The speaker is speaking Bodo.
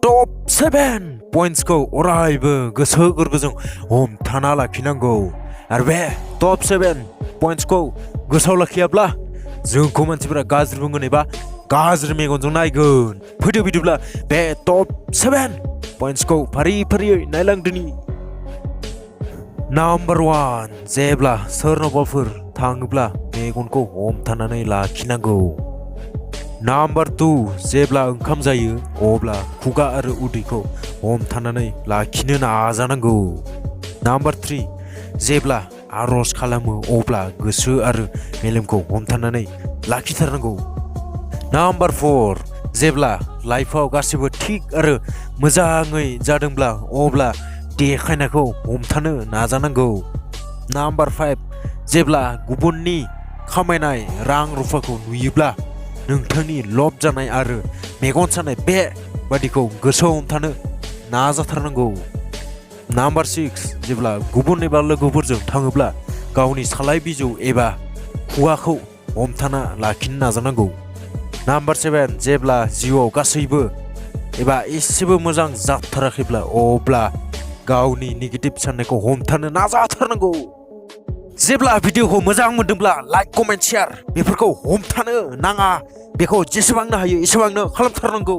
टप 7 पॉइंट्सखौ अरायबो गोसो गोरबोजों हमथाना लाखिनांगौ आरो बे टप 7 पॉइंट्सखौ गोसोआव लाखियाब्ला जोंखौ मानसिफोरा गाज्रि बुंगोन एबा गाज्रि मेगनजों नायगोन फैदो बिदिब्ला बे टप 7 पॉइंट्सखौ फारि फारियै नायलांदोनि नम्बर 1 जेब्ला सोरनावबाफोर थाङोब्ला मेगनखौ हमथानानै लाखिनांगौ नम्बर 2 जेब्ला ओंखाम जायो अब्ला खुगा आरो उदैखौ हमथानानै लाखिनो नाजानांगौ नम्बर 3 जेब्ला आरज खालामो अब्ला गोसो आरो मेलेमखौ हमथानानै लाखिथारनांगौ नम्बर 4 जेब्ला लाइफआव गासिबो थिग आरो मोजाङै जादोंब्ला अब्ला देखायनायखौ हमथानो नाजानांगौ नम्बर 5 जेब्ला गुबुननि खामायनाय रां रुफाखौ नुयोब्ला नोंथांनि लब जानाय आरो मेगन सानाय बे बादिखौ गोसोआव हमथानो नाजाथारनांगौ नम्बर 6 जेब्ला गुबुन एबा लोगोफोरजों थाङोब्ला गावनि सालाय बिजौ एबा खुगाखौ हमथाना लाखिनो नाजानांगौ नम्बर 7 जेब्ला जिउआव गासैबो एबा एसेबो मोजां जाथाराखैब्ला अब्ला गावनि नेगेटिभ साननायखौ हमथानो नाजाथारनांगौ जेब्ला भिडिअखौ मोजां मोनदोंब्ला लाइक कमेन्ट शेयार बेफोरखौ हमथानो नाङा बेखौ जेसेबांनो हायो एसेबांनो खालामथारनांगौ